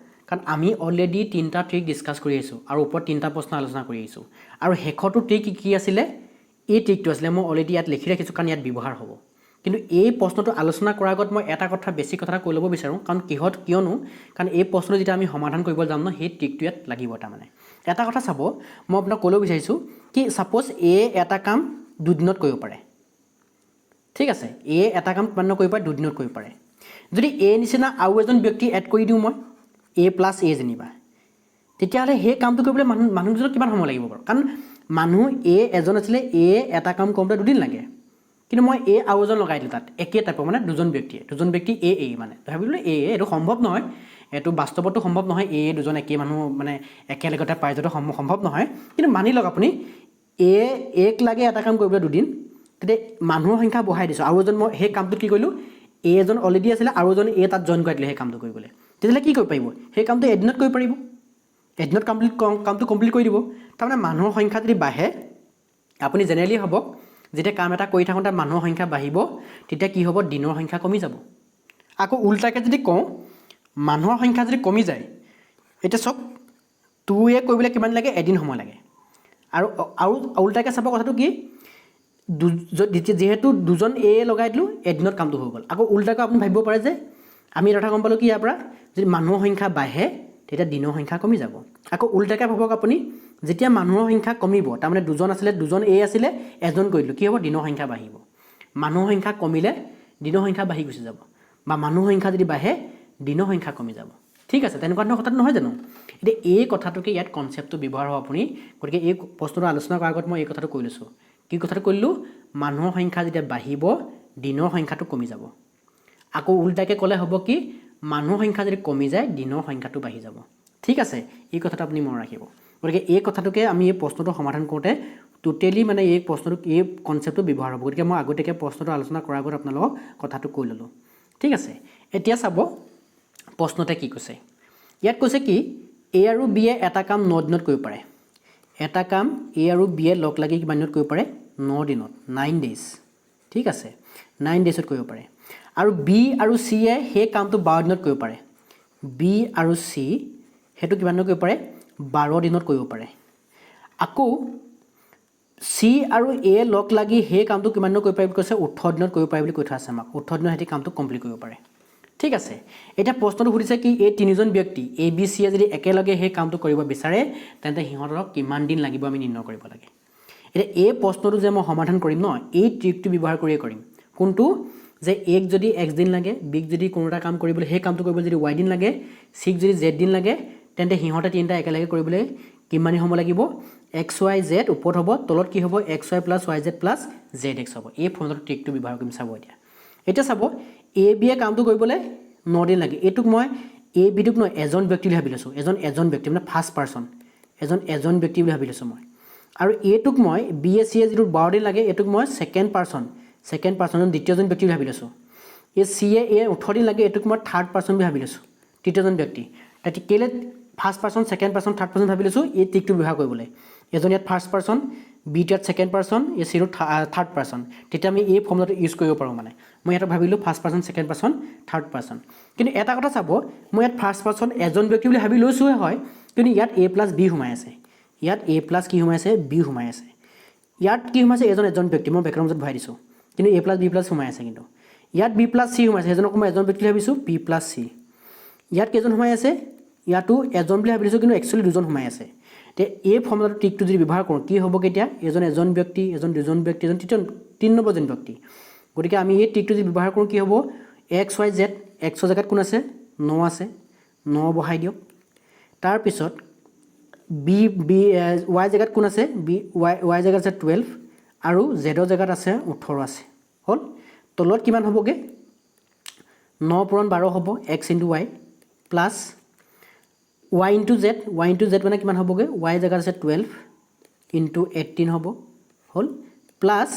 কাৰণ আমি অলৰেডি তিনিটা ট্ৰিক ডিছকাছ কৰি আহিছোঁ আৰু ওপৰত তিনিটা প্ৰশ্ন আলোচনা কৰি আহিছোঁ। আৰু শেষৰটো ট্ৰিক কি আছিলে? এই ট্ৰিকটো আছিলে। মই অলৰেডি ইয়াত লিখি ৰাখিছোঁ, কাৰণ ইয়াত ব্যৱহাৰ হ'ব। কিন্তু এই প্ৰশ্নটো আলোচনা কৰাৰ আগত মই এটা কথা, বেছি কথা কৈ ল'ব বিচাৰোঁ। কাৰণ কিহত, কিয়নো কাৰণ এই প্ৰশ্নটো যেতিয়া আমি সমাধান কৰিব যাম ন, সেই ট্ৰিকটো ইয়াত লাগিব। তাৰমানে এটা কথা চাব, মই আপোনাক ক'ব বিচাৰিছোঁ কি, ছাপ'জ এ এটা কাম 2 দিনত কৰিব পাৰে, ঠিক আছে? এ এটা কাম কিমান দিনত কৰিব পাৰে? 2 দিনত কৰিব পাৰে। যদি এ নিচিনা আৰু এজন ব্যক্তি এড কৰি দিওঁ মই, এ প্লাছ এ যেনিবা, তেতিয়াহ'লে সেই কামটো কৰিবলৈ মানুহজনক কিমান সময় লাগিব বাৰু? কাৰণ মানুহ এ এজন আছিলে, এ এটা কাম কৰোঁতে 2 দিন লাগে। কিন্তু মই এ আৰু এজন লগাই দিলোঁ তাত একে টাইপৰ, মানে দুজন ব্যক্তিয়ে, দুজন ব্যক্তি এ এ, মানে ভাবিলোঁ এ, এইটো সম্ভৱ নহয়, এইটো বাস্তৱতো সম্ভৱ নহয়। এ দুজন একে মানুহ মানে একেলগতে পাই যোৱাটো সম্ভৱ নহয়। কিন্তু মানি লওক আপুনি, এ এক লাগে এটা কাম কৰিবলৈ 2 দিন, তেতিয়া মানুহৰ সংখ্যা বঢ়াই দিছোঁ আৰু এজন মই। সেই কামটোত কি কৰিলোঁ? এ এজন অলৰেডি আছিলে, আৰু এজন এ তাত জইন কৰাই দিলে সেই কামটো কৰিবলৈ। তেতিয়াহ'লে কি কৰিব পাৰিব? সেই কামটো এদিনত কৰিব পাৰিব, এদিনত কমপ্লিট কামটো কমপ্লিট কৰি দিব। তাৰমানে মানুহৰ সংখ্যা যদি বাঢ়ে, আপুনি জেনেৰেলি ভাবক, যেতিয়া কাম এটা কৰি থাকোঁতে মানুহৰ সংখ্যা বাঢ়িব, তেতিয়া কি হ'ব? দিনৰ সংখ্যা কমি যাব। আকৌ উল্টাকৈ যদি কওঁ, মানুহৰ সংখ্যা যদি কমি যায়, এতিয়া চাওক, টু এ কৰিবলৈ কিমান লাগে? এদিন সময় লাগে। আৰু উল্টাকৈ চাব কথাটো কি, যিহেতু দুজন এ লগাই দিলোঁ, এদিনত কামটো হৈ গ'ল। আকৌ উল্টাকৈ আপুনি ভাবিব পাৰে যে আমি এটা কথা গম পালোঁ কি, ইয়াৰ পৰা যদি মানুহৰ সংখ্যা বাঢ়ে, তেতিয়া দিনৰ সংখ্যা কমি যাব। আকৌ উল্টাকৈ ভাবক আপুনি, যেতিয়া মানুহৰ সংখ্যা কমিব, তাৰমানে দুজন আছিলে, দুজন এ আছিলে, এজন কৰি দিলোঁ, কি হ'ব? দিনৰ সংখ্যা বাঢ়িব। মানুহৰ সংখ্যা কমিলে দিনৰ সংখ্যা বাঢ়ি গুচি যাব, বা মানুহৰ সংখ্যা যদি বাঢ়ে, দিনৰ সংখ্যা কমি যাব। ঠিক আছে, তেনেকুৱা ধৰণৰ কথাটো নহয় জানো? এতিয়া এই কথাটোকে ইয়াত কনচেপ্টটো ব্যৱহাৰ হ'ব আপুনি। গতিকে এই প্ৰশ্নটো আলোচনা কৰাৰ আগত মই এই কথাটো কৈ লৈছোঁ। কি কথাটো কৈ দিলোঁ? মানুহৰ সংখ্যা যেতিয়া বাঢ়িব, দিনৰ সংখ্যাটো কমি যাব। আকৌ উল্টাকৈ ক'লে হ'ব কি, মানুহৰ সংখ্যা যদি কমি যায়, দিনৰ সংখ্যাটো বাঢ়ি যাব। ঠিক আছে, এই কথাটো আপুনি মনত ৰাখিব। গতিকে এই কথাটোকে আমি এই প্ৰশ্নটো সমাধান কৰোঁতে টোটেলি মানে এই প্ৰশ্নটো, এই কনচেপ্টটো ব্যৱহাৰ হ'ব। গতিকে মই আগতীয়াকৈ প্ৰশ্নটো আলোচনা কৰাৰ আগত আপোনালোকক কথাটো কৈ ল'লোঁ। ঠিক আছে, এতিয়া চাব প্ৰশ্নতে কি কৈছে। ইয়াত কৈছে কি, এ আৰু বিয়ে এটা কাম 9 দিনত কৰিব পাৰে। এটা কাম এ আৰু বিয়ে লগ লাগি কিমান দিনত কৰিব পাৰে? 9 দিনত, 9 ডেইজ। ঠিক আছে, 9 ডেইজত কৰিব পাৰে। আৰু বি আৰু চিয়ে সেই কামটো 12 দিনত কৰিব পাৰে। বি আৰু চি সেইটো কিমান দিনত কৰিব পাৰে? 12 দিনত কৰিব পাৰে। আকৌ চি আৰু এ লগ লাগি সেই কামটো কিমান দিনত কৰিব পাৰে বুলি কৈছে? 18 দিনত কৰিব পাৰে বুলি কৈ থোৱা আছে আমাক। 18 দিনত সিহঁতি কামটো কমপ্লিট কৰিব পাৰে। ঠিক আছে, এতিয়া প্ৰশ্নটো সুধিছে কি, এই তিনিজন ব্যক্তি এ, বি, চিয়ে যদি একেলগে সেই কামটো কৰিব বিচাৰে, তেন্তে সিহঁতক কিমান দিন লাগিব আমি নিৰ্ণয় কৰিব লাগে। এতিয়া এই প্ৰশ্নটো যে মই সমাধান কৰিম ন, এই ট্ৰিকটো ব্যৱহাৰ কৰিয়ে কৰিম। কোনটো যে এক যদি এক্স দিন লাগে, বিক যদি কোনো এটা কাম কৰিবলৈ, সেই কামটো কৰিবলৈ যদি ৱাই দিন লাগে, চিক যদি জেড দিন লাগে, তেন্তে সিহঁতে তিনিটা একেলগে কৰিবলৈ কিমান দিন সময় লাগিব? এক্স ৱাই জেড ওপৰত হ'ব, তলত কি হ'ব? X Y plus Y Z plus Z x হ'ব। এই ফৰ্মুলাটো, ট্ৰিকটো ব্যৱহাৰ কৰিম, চাব এতিয়া। এতিয়া চাব, এ বিয়ে কামটো কৰিবলৈ 9 দিন লাগে। এইটোক মই এ বিটোক মই এজন ব্যক্তি বুলি ভাবি লৈছোঁ। এজন এজন ব্যক্তি মানে ফাৰ্ষ্ট পাৰ্চন, এজন এজন ব্যক্তি বুলি ভাবি লৈছোঁ মই। আৰু এইটোক মই বি এ চি এ যিটো 12 দিন লাগে, এইটোক মই ছেকেণ্ড পাৰ্চন, ছেকেণ্ড পাৰ্চন, দ্বিতীয়জন ব্যক্তি বুলি ভাবি লৈছোঁ। এই চি এ এ 18 দিন লাগে, এইটোক মই থাৰ্ড পাৰ্চন বুলি ভাবি লৈছোঁ, তৃতীয়জন ব্যক্তি। তেতিয়া কেলৈ first person, second person, third person ভাবি লৈছোঁ? এই ট্ৰিকটো ব্যৱহাৰ কৰিবলৈ। এজন ইয়াত ফাৰ্ষ্ট পাৰ্চন, বিটো ইয়াত ছেকেণ্ড পাৰ্চন, এই চিটো থাৰ্ড পাৰ্চন। তেতিয়া আমি এই ফৰ্মুলাটো ইউজ কৰিব পাৰোঁ। মানে মই ইয়াত ভাবিলোঁ first person, second person, third person. কিন্তু এটা কথা চাব, মই ইয়াত ফাৰ্ষ্ট পাৰ্চন এজন ব্যক্তি বুলি ভাবি লৈছোঁহে হয়, কিন্তু ইয়াত এ প্লাছ বি সোমাই আছে। ইয়াত এ প্লাছ কি সোমাই আছে? বি সোমাই আছে। ইয়াত কি সোমাইছে? এজন এজন ব্যক্তি, মই ব্ৰেকেটৰ মাজত ভৰাই দিছোঁ, কিন্তু এ প্লাছ বি প্লাছ সোমাই আছে। কিন্তু ইয়াত বি প্লাছ চি সোমাইছে, সেইজনক মই এজন ব্যক্তি বুলি ভাবিছোঁ, বি প্লাছ চি। ইয়াত কেইজন সোমাই আছে? ইয়াতো এজন বুলি ভাবি লৈছোঁ, কিন্তু একচুৱেলি দুজন সোমাই আছে। এতিয়া এই ফৰ্মুলাটো, ট্ৰিকটো যদি ব্যৱহাৰ কৰোঁ, কি হ'ব এতিয়া? এজন এজন ব্যক্তি, এজন দুজন ব্যক্তি, এজন তৃতীয় তিনি নম্বৰজন ব্যক্তি। গতিকে আমি এই ট্ৰিকটো যদি ব্যৱহাৰ কৰোঁ, কি হ'ব? এক্স ৱাই জেড, এক্সৰ জেগাত কোন আছে? ন আছে, ন বহাই দিয়ক। তাৰপিছত বি বি ৱাই জেগাত কোন আছে? বি ৱাই, ৱাই জেগাত আছে 12 আৰু জেডৰ জেগাত আছে 18 আছে। হ'ল, তলত কিমান হ'বগৈ? 9 পূৰণ 12 হ'ব x into Y plus Y into Z. Y into Z মানে কিমান হ'বগৈ? ৱাই জেগাত আছে 12 ইনটু 18 হ'ব। হ'ল, plus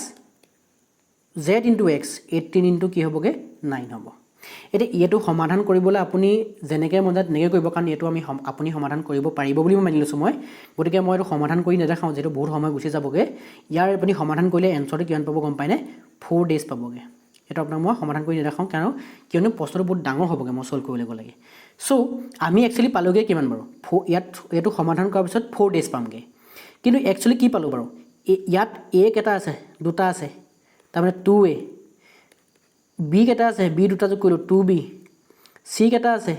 Z into x, 18 into কি হ'বগৈ? 9 হ'ব। এতিয়া এইটো সমাধান কৰিবলৈ আপুনি যেনেকৈ মন যায় তেনেকৈ কৰিব, কাৰণ এইটো আমি আপুনি সমাধান কৰিব পাৰিব বুলি মই মানি লৈছোঁ মই। গতিকে মই এইটো সমাধান কৰি নেদেখাওঁ, যিহেতু বহুত সময় গুচি যাবগৈ। ইয়াৰ আপুনি সমাধান কৰিলে এনচাৰটো কিমান পাব গম পায়নে? 4 ডেইজ পাবগৈ। এইটো আপোনাক মই সমাধান কৰি নেদেখাওঁ, কাৰণ কিয়নো প্ৰশ্নটো বহুত ডাঙৰ হ'বগৈ মই ছল্ভ কৰিবলৈ গ'লে। চ' আমি একচুৱেলি পালোগৈ কিমান বাৰু? ইয়াত এইটো সমাধান কৰাৰ পিছত 4 ডেইজ পামগৈ। কিন্তু একচুৱেলি কি পালোঁ বাৰু? ইয়াত এ কেইটা আছে? দুটা আছে, তাৰমানে টু এ। বি কেইটা আছে? বি দুটা যোগ কৰিলোঁ, টু বি। চি কেইটা আছে?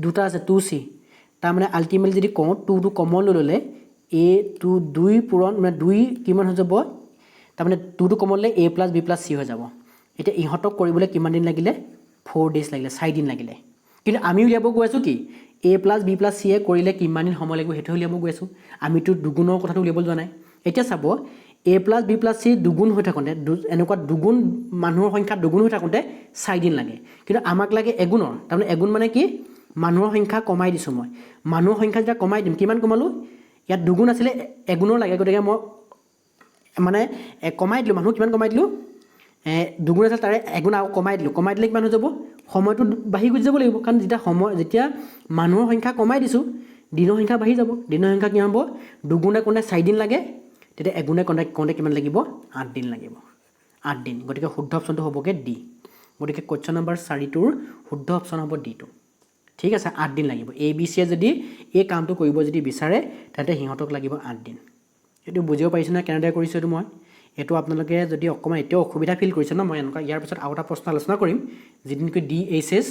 দুটা আছে, টু চি। তাৰমানে আল্টিমেটলি যদি কওঁ, টুটো কমন লৈ ল'লে এ টু দুই পূৰণ, মানে দুই কিমান হৈ যাব? তাৰমানে টুটো কমন ল'লে A plus B plus C হৈ যাব। এতিয়া ইহঁতক কৰিবলৈ কিমান দিন লাগিলে? 4 ডেইজ লাগিলে, 4 দিন লাগিলে। কিন্তু আমি উলিয়াব গৈ আছোঁ কি? এ প্লাছ বি প্লাছ চিয়ে কৰিলে কিমান দিন সময় লাগিব, সেইটো উলিয়াব গৈ আছোঁ। আমিতো দুগুণৰ কথাটো উলিয়াব যোৱা নাই। এতিয়া চাব, A plus B plus C দুগুণ হৈ থাকোঁতে, এনেকুৱা দুগুণ মানুহৰ সংখ্যা দুগুণ হৈ থাকোঁতে 4 দিন লাগে। কিন্তু আমাক লাগে এগুণৰ। তাৰমানে এগুণ মানে কি? মানুহৰ সংখ্যা কমাই দিছোঁ মই। মানুহৰ সংখ্যা যেতিয়া কমাই দিম, কিমান কমালোঁ? ইয়াত দুগুণ আছিলে, এগুণৰ লাগে। গতিকে মই মানে কমাই দিলোঁ মানুহ। কিমান কমাই দিলোঁ? দুগুণ আছিলে, তাৰে এগুণ আকৌ কমাই দিলোঁ। কমাই দিলে কিমান হৈ যাব? সময়টো বাঢ়ি গুচি যাব লাগিব। কাৰণ যেতিয়া মানুহৰ সংখ্যা কমাই দিছোঁ, দিনৰ সংখ্যা বাঢ়ি যাব। দিনৰ সংখ্যা কিমান হ'ব? দুগুণে কৰোঁতে 4 দিন লাগে, তেতিয়া এগুণে কৰোঁতে কিমান লাগিব? 8 দিন লাগিব, 8 দিন। গতিকে শুদ্ধ অপশ্যনটো হ'বগৈ ডি। গতিকে কুৱেশ্যন নম্বৰ 4টোৰ শুদ্ধ অপশ্যন হ'ব ডিটো। ঠিক আছে, 8 দিন লাগিব। এ বি চিয়ে যদি এই কামটো কৰিব যদি বিচাৰে, তেন্তে সিহঁতক লাগিব 8 দিন। এইটো বুজিব পাৰিছোঁ নে, কেনেদৰে কৰিছোঁ এইটো মই? এইটো আপোনালোকে যদি অকণমান এতিয়াও অসুবিধা ফিল কৰিছে ন, মই এনেকুৱা ইয়াৰ পিছত আৰু এটা প্ৰশ্ন আলোচনা কৰিম, যিটো নেকি ডিএইচএছ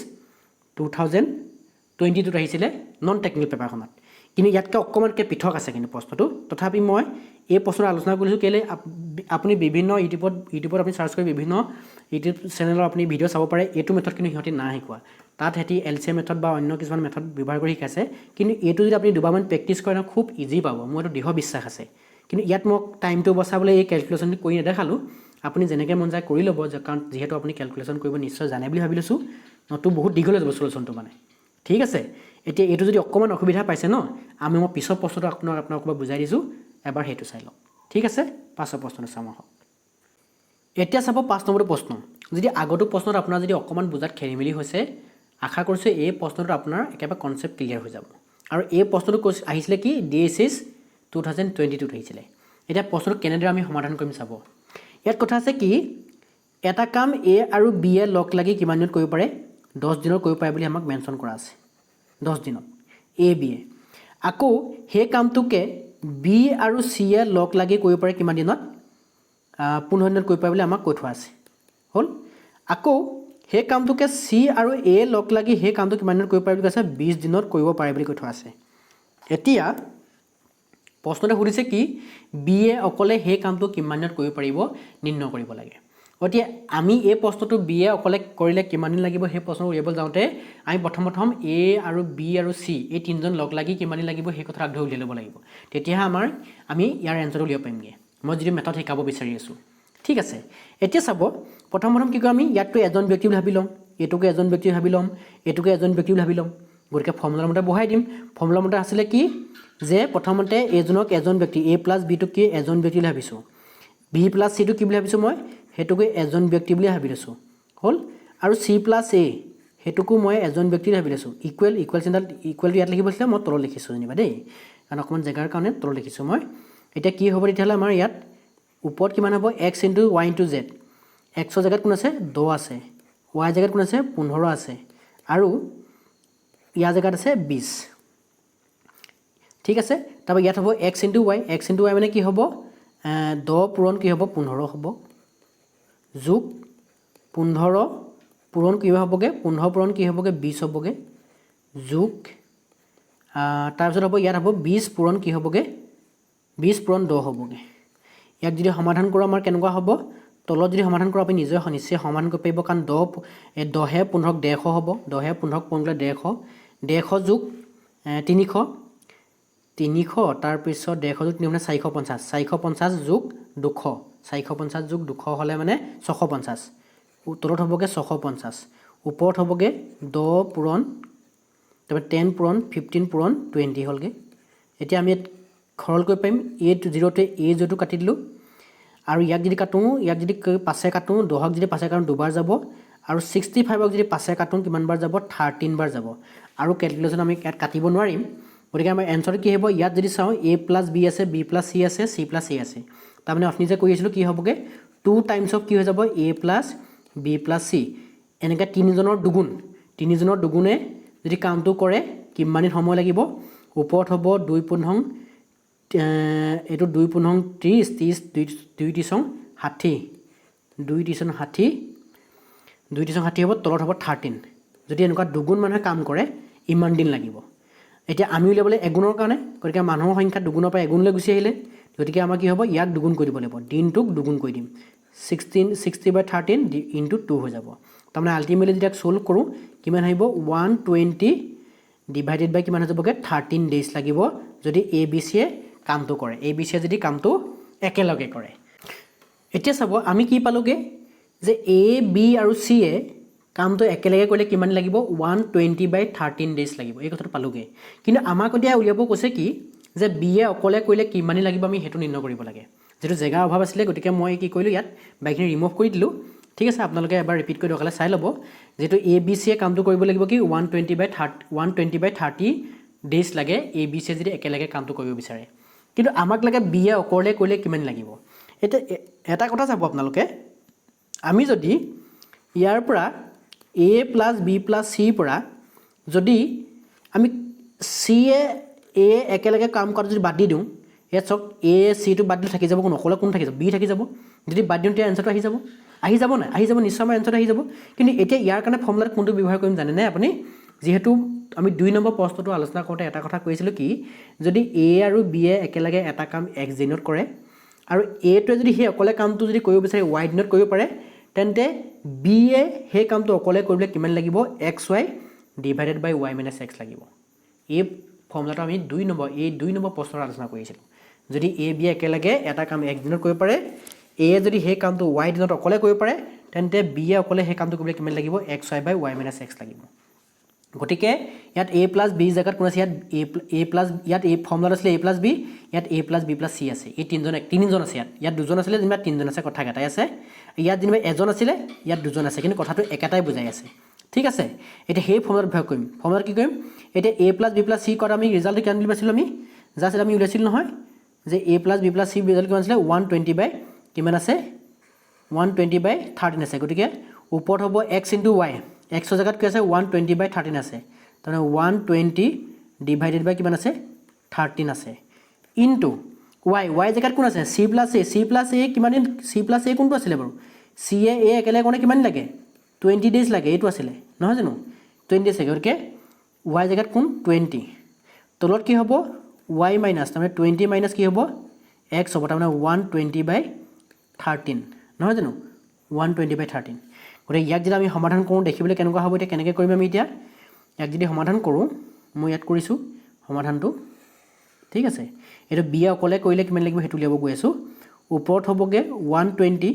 2022ত আহিছিলে নন টেকনিকেল পেপাৰখনত। কিন্তু ইয়াতকৈ অকণমানকৈ পৃথক আছে কিন্তু প্ৰশ্নটো। তথাপি মই এই প্ৰশ্নটো আলোচনা কৰিছোঁ কেলৈ, আপুনি বিভিন্ন ইউটিউবত আপুনি চাৰ্চ কৰি বিভিন্ন ইউটিউব চেনেলৰ আপুনি ভিডিঅ' চাব পাৰে। এইটো মেথড কিন্তু সিহঁতি নাই শিকোৱা। তাত সিহঁতি এলচিএম মেথড বা অন্য কিছুমান মেথড ব্যৱহাৰ কৰি শিকাইছে। কিন্তু এইটো যদি আপুনি দুবাৰমান প্ৰেক্টিছ কৰে নহয়, খুব ইজি পাব, মোৰ এইটো দৃঢ় বিশ্বাস আছে। কিন্তু ইয়াত মোক টাইমটো বচাবলৈ এই কেলকুলেশ্যনটো কৰি নেদেখালোঁ। আপুনি যেনেকৈ মন যায় কৰি ল'ব, কাৰণ যিহেতু আপুনি কেলকুলেশ্যন কৰিব নিশ্চয় জানে বুলি ভাবি লৈছোঁ। নতুবা বহুত দীঘল হৈ যাব চলুশ্যনটো মানে। ঠিক আছে, এতিয়া এইটো যদি অকণমান অসুবিধা পাইছে ন, মই পিছৰ প্ৰশ্নটো আপোনাক অকণমান বুজাই দিছোঁ, এবাৰ সেইটো চাই লওক। ঠিক আছে, পাছৰ প্ৰশ্নটো চাওঁ আহক। এতিয়া চাব 5 নম্বৰটো প্ৰশ্ন। যদি আগৰটো প্ৰশ্নত আপোনাৰ যদি অকণমান বুজাত খেলি মেলি হৈছে, আশা কৰিছোঁ এই প্ৰশ্নটো আপোনাৰ একেবাৰে কনচেপ্ট ক্লিয়াৰ হৈ যাব। আৰু এই প্ৰশ্নটো কৈছে আহিছিলে কি, ডিএইচএছ 2022ত আহিছিলে। এতিয়া প্ৰশ্নটো কেনেদৰে আমি সমাধান কৰিম চাব। ইয়াত কথা আছে কি, এটা কাম এ আৰু বি এ লগ লাগি কিমান দিনত কৰিব পাৰে? 10 দিনত কৰিব পাৰে বুলি আমাক মেনশ্যন কৰা আছে, 10 দিনত এ বি এ। আকৌ সেই কামটোকে বি আৰু চি এ লগ লাগি কৰিব পাৰে কিমান দিনত? 15 দিনত কৰিব পাৰে বুলি আমাক কৈ থোৱা আছে। হ'ল। আকৌ সেই কামটোকে চি আৰু এ লগ লাগি সেই কামটো কিমান দিনত কৰিব পাৰে বুলি কৈছে? 20 দিনত কৰিব পাৰে বুলি কৈ থোৱা আছে। এতিয়া প্ৰশ্নতে সুধিছে কি, বি এ অকলে সেই কামটো কিমান দিনত কৰিব পাৰিব নিৰ্ণয় কৰিব লাগে। গতিকে আমি এই প্ৰশ্নটো বি এ অকলে কৰিলে কিমান দিন লাগিব, সেই প্ৰশ্নটো উলিয়াবলৈ যাওঁতে আমি প্ৰথম প্ৰথম এ আৰু বি আৰু চি এই তিনিজন লগ লাগি কিমান দিন লাগিব, সেই কথাটো আগধৰি উলিয়াই ল'ব লাগিব। তেতিয়াহে আমি ইয়াৰ এনচাৰটো উলিয়াব পাৰিমগৈ, মই যিটো মেথড শিকাব বিচাৰি আছোঁ। ঠিক আছে, এতিয়া চাব, প্ৰথম প্ৰথম কি কয়, আমি ইয়াততো এজন ব্যক্তি বুলি ভাবি ল'ম, এইটোকে এজন ব্যক্তি ভাবি ল'ম, এইটোকে এজন ব্যক্তি বুলি ভাবি ল'ম। গতিকে ফৰ্মুলাৰ মতে বহাই দিম। ফৰ্মুলাৰ মতে আছিলে কি যে প্ৰথমতে এইজনক এজন ব্যক্তি, এ প্লাছ বিটোক কি এজন ব্যক্তি বুলি ভাবিছোঁ, বি প্লাছ চিটো কি বুলি ভাবিছোঁ মই? সেইটোকে এজন ব্যক্তি বুলি ভাবি লৈছোঁ। হ'ল। আৰু চি প্লাছ এ, সেইটোকো মই এজন ব্যক্তি বুলি ভাবি লৈছোঁ। ইকুৱেল ইকুৱেল চিনডাল, ইকুৱেলটো ইয়াত লিখিব আছিলে, মই তলত লিখিছোঁ যেনিবা দেই, কাৰণ অকণমান জেগাৰ কাৰণে তলত লিখিছোঁ মই। এতিয়া কি হ'ব তেতিয়াহ'লে? আমাৰ ইয়াত ওপৰত কিমান হ'ব? X into Y into Z. এক্সৰ জেগাত কোন আছে? 10 আছে। ৱাই জেগাত কোন আছে? 15 আছে। আৰু ইয়াৰ জেগাত আছে 20। ঠিক আছে, তাৰপৰা ইয়াত হ'ব x into Y. X into Y মানে কি হ'ব? 10 পূৰণ কি হ'ব? 15 হ'ব। যোগ 15 পূৰণ কি হ'বগৈ? 15 পূৰণ কি হ'বগৈ? 20 হ'বগৈ। যোগ তাৰপিছত হ'ব, ইয়াত হ'ব 20 পূৰণ কি হ'বগৈ? 20 পূৰণ 10 হ'বগৈ। ইয়াক যদি সমাধান কৰোঁ, আমাৰ কেনেকুৱা হ'ব? তলত যদি সমাধান কৰোঁ, আপুনি নিজে নিশ্চয় সমাধান কৰিব পাৰিব। কাৰণ এই 10ে 15ক 150 হ'ব। 10ে 15ক পূৰণ কৰিলে 150। 150 যোগ 300, 300, তাৰপিছত 150 যোগ 3 মানে 450। 450 যোগ 200, 450 যোগ 200 হ'লে মানে 650। তলত হ'বগৈ 650, ওপৰত হ'বগৈ 10 পূৰণ, তাৰপৰা 10 পূৰণ 15 পূৰণ 20 হ'লগৈ। এতিয়া আমি ইয়াত সৰল কৰিব পাৰিম। এই জিৰ'টোৱে এই জিৰ'টো কাটি দিলোঁ। আৰু ইয়াক যদি কাটোঁ, ইয়াক যদি পাঁচে কাটোঁ, 10ক যদি পাঁচে কাটোঁ, দুবাৰ যাব। আৰু 65ক যদি পাঁচে কাটোঁ, কিমান বাৰ যাব? 13 বাৰ যাব। আৰু কেলকুলেশ্যন আমি ইয়াত কাটিব নোৱাৰিম। গতিকে আমাৰ এনচাৰটো কি হ'ব? ইয়াত যদি চাওঁ, এ প্লাছ বি আছে, বি প্লাছ চি আছে, চি প্লাছ এ আছে। তাৰমানে অথনি যে কৰি আছিলোঁ, কি হ'বগৈ? টু টাইমছ অফ কি হৈ যাব? A plus B plus C. এনেকৈ তিনিজনৰ দুগুণ, তিনিজনৰ দুগুণে যদি কামটো কৰে, কিমান দিন সময় লাগিব? ওপৰত হ'ব দুই পোন্ধৰ, এইটো দুই পোন্ধৰ 30, 30, দুই, দুই ত্ৰিছং 60, দুই ত্ৰিছং 60, দুই ত্ৰিছং 60 হ'ব, তলত হ'ব 13। যদি এনেকুৱা দুগুণ মানুহে কাম কৰে, ইমান দিন লাগিব। এতিয়া আমি উলিয়াবলৈ এগুণৰ কাৰণে, গতিকে মানুহৰ সংখ্যা দুগুণৰ পৰা এগুণলৈ গুচি আহিলে, গতিকে আমাৰ কি হ'ব? ইয়াক দুগুণ কৰি দিব লাগিব। দিনটোক দুগুণ কৰি দিম। 60 by 13 into 2 হৈ যাব। তাৰমানে আল্টিমেটলি যেতিয়া ছ'ল্ভ কৰোঁ, কিমান আহিব? 120 ডিভাইডেড বাই কিমান হৈ যাবগৈ? 13 ডেইজ লাগিব, যদি এ বি চিয়ে কামটো কৰে, এ বি চিয়ে যদি কামটো একেলগে কৰে। এতিয়া চাব, আমি কি পালোঁগৈ যে এ, বি আৰু চিয়ে কামটো একেলগে কৰিলে কিমান লাগিব? 120 by 13 days লাগিব। এই কথাটো পালোঁগৈ। কিন্তু আমাক এতিয়া উলিয়াব কৈছে কি যে বিয়ে অকলে কৰিলে কিমান লাগিব, আমি সেইটো নিৰ্ণয় কৰিব লাগে। যিহেতু জেগাৰ অভাৱ আছিলে, গতিকে মই কি কৰিলোঁ? ইয়াত বাকীখিনি ৰিমুভ কৰি দিলোঁ। ঠিক আছে, আপোনালোকে এবাৰ ৰিপিট কৰি দৰকাৰ হ'লে চাই ল'ব। যিহেতু এ বি চিয়ে কামটো কৰিব লাগিব কি 120 by 30 days লাগে, এ বি চিয়ে যদি একেলগে কামটো কৰিব বিচাৰে। কিন্তু আমাক লাগে বিয়ে অকলে কৰিলে কিমান লাগিব। এতিয়া এটা কথা চাব আপোনালোকে, আমি যদি ইয়াৰ পৰা এ প্লাছ বি প্লাছ চিৰ পৰা যদি আমি চি এ এ একেলগে কাম কৰাটো যদি বাদ দি দিওঁ, ইয়াত চাওক, এ চিটো বাদ দিলে থাকি যাব কোন? অকলে কোন থাকি যাব? বি থাকি যাব। যদি বাদ দিওঁ, তেতিয়া এনচাৰটো আহি যাব। আহি যাব নাই? আহি যাব নিশ্চয়, আমাৰ এনচাৰটো আহি যাব। কিন্তু এতিয়া ইয়াৰ কাৰণে ফৰ্মুলাত কোনটো ব্যৱহাৰ কৰিম জানেনে আপুনি? যিহেতু আমি 2 নম্বৰ প্ৰশ্নটো আলোচনা কৰোঁতে এটা কথা কৈছিলোঁ কি, যদি এ আৰু বিয়ে একেলগে এটা কাম এক্স দিনত কৰে আৰু এটোৱে যদি সেই অকলে কামটো যদি কৰিব বিচাৰে ৱাই দিনত কৰিব পাৰে, তেন্তে বিয়ে সেই কামটো অকলে কৰিবলৈ কিমান লাগিব? X Y divided by Y minus X লাগিব। এই ফৰ্মুলাটো আমি 2 নম্বৰ এই 2 নম্বৰ প্ৰশ্নৰ আলোচনা কৰিছিলোঁ। যদি এ বি একেলগে এটা কাম এক দিনত কৰিব পাৰে, এয়ে যদি সেই কামটো ৱাই দিনত অকলে কৰিব পাৰে, তেন্তে বিয়ে অকলে সেই কামটো কৰিবলৈ কিমান লাগিব? X Y by Y minus X লাগিব। গতিকে ইয়াত এ প্লাছ বি জেগাত কোন আছে? ইয়াত এ এ প্লাছ, ইয়াত এই ফৰ্মুলাত আছিলে এ প্লাছ বি, ইয়াত A plus B plus C আছে। এই তিনিজন, তিনিজন আছে ইয়াত। ইয়াত দুজন আছিলে, যেনিবা তিনিজন আছে, কথা একেটাই আছে। ইয়াত যেনিবা এজন আছিলে, ইয়াত দুজন আছে, কিন্তু কথাটো একেটাই বুজাই আছে। ঠিক আছে, এতিয়া সেই ফৰ্মুলাত ব্যৱহাৰ কৰিম। ফৰ্মুলাত কি কৰিম এতিয়া? A plus B plus C কৰাত আমি ৰিজাল্টটো কিমান বুলি পাইছিলোঁ? আমি জাষ্ট আমি উলিয়াইছিলোঁ নহয় যে A plus B plus C result কিমান আছিলে? 120 বাই কিমান আছে? 120 বাই 13 আছে। গতিকে ওপৰত হ'ব এক্স ইণ্টু ৱাই। এক্সৰ জেগাত কি আছে? 120 বাই 13 আছে। তাৰমানে 120 ডিভাইডেড বাই কিমান আছে? 13 আছে। Into Y. ৱাই জেগাত কোন আছে? C plus A. C plus A কিমান দিন? চি প্লাছ এ কোনটো আছিলে বাৰু? চি এ এ একেলগে কৰোঁতে কিমান দিন লাগে? 20 ডেইজ লাগে। এইটো আছিলে নহয় জানো? 20 ডেইজ লাগে। গতিকে ৱাই জেগাত কোন? 20। তলত কি হ'ব? ৱাই মাইনাছ, তাৰমানে 20 মাইনাছ কি হ'ব? এক্স হ'ব। তাৰমানে 120 বাই 13 নহয় জানো? 120 বাই 13। গতিকে ইয়াক যদি আমি সমাধান কৰোঁ, দেখিবলৈ কেনেকুৱা হ'ব? এতিয়া কেনেকৈ কৰিম আমি? এতিয়া ইয়াক যদি সমাধান কৰোঁ, মই ইয়াত কৰিছোঁ সমাধানটো। ঠিক আছে, এইটো বি অকলে কৰিলে কিমান লাগিব, সেইটো উলিয়াব গৈ আছোঁ। ওপৰত হ'বগৈ 120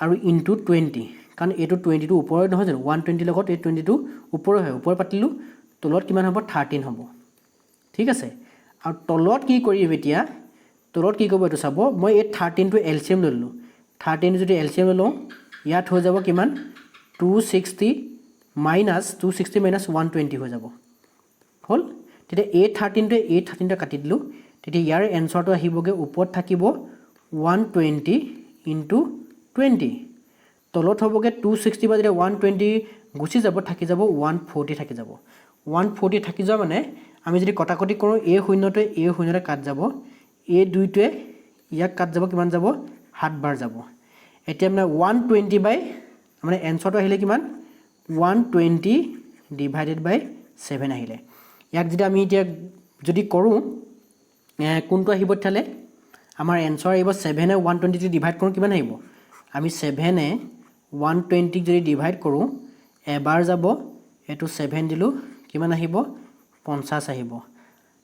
আৰু ইনটু 20, কাৰণ এইটো 20টো ওপৰত নহয় জানো? 120ৰ লগত এই 20টো ওপৰৰ হয়, ওপৰত পাতিলোঁ। তলত কিমান হ'ব? 13 হ'ব। ঠিক আছে, আৰু তলত কি কৰিম এতিয়া? তলত কি কৰিব, এইটো চাব। মই এই 13টো এল চি এম লৈ ল'লোঁ। 13 যদি এল চি এম লৈ লওঁ, ইয়াত হৈ যাব কিমান? 260 minus 120 হৈ যাব। হ'ল, তেতিয়া এই 13টোৱে এই 13টোৱে কাটি দিলোঁ। তেতিয়া ইয়াৰ এনচাৰটো আহিবগৈ, ওপৰত থাকিব 120 ইনটু 20, তলত হ'বগৈ 260 বা যেতিয়া 120 গুচি যাব, থাকি যাব 140 থাকি যাব। 140 থাকি যোৱা মানে আমি যদি কটাকটি কৰোঁ, এই শূন্যটোৱে এই শূন্যটোৱে কাট যাব, এই দুইটোৱে ইয়াক কাট যাব, কিমান যাব? সাতবাৰ যাব। এতিয়া মানে 120 বাই, মানে এনচাৰটো আহিলে কিমান? 120 ডিভাইডেড বাই 7 আহিলে। ইয়াক যদি আমি এতিয়া যদি কৰোঁ, কোনটো আহিব তেতিয়াহ'লে? আমাৰ এনচাৰ আহিব, ছেভেনে 120 যদি ডিভাইড কৰোঁ, কিমান আহিব? আমি ছেভেনে 120ক যদি ডিভাইড কৰোঁ, এবাৰ যাব, এইটো ছেভেন দিলোঁ, কিমান আহিব? 50 আহিব।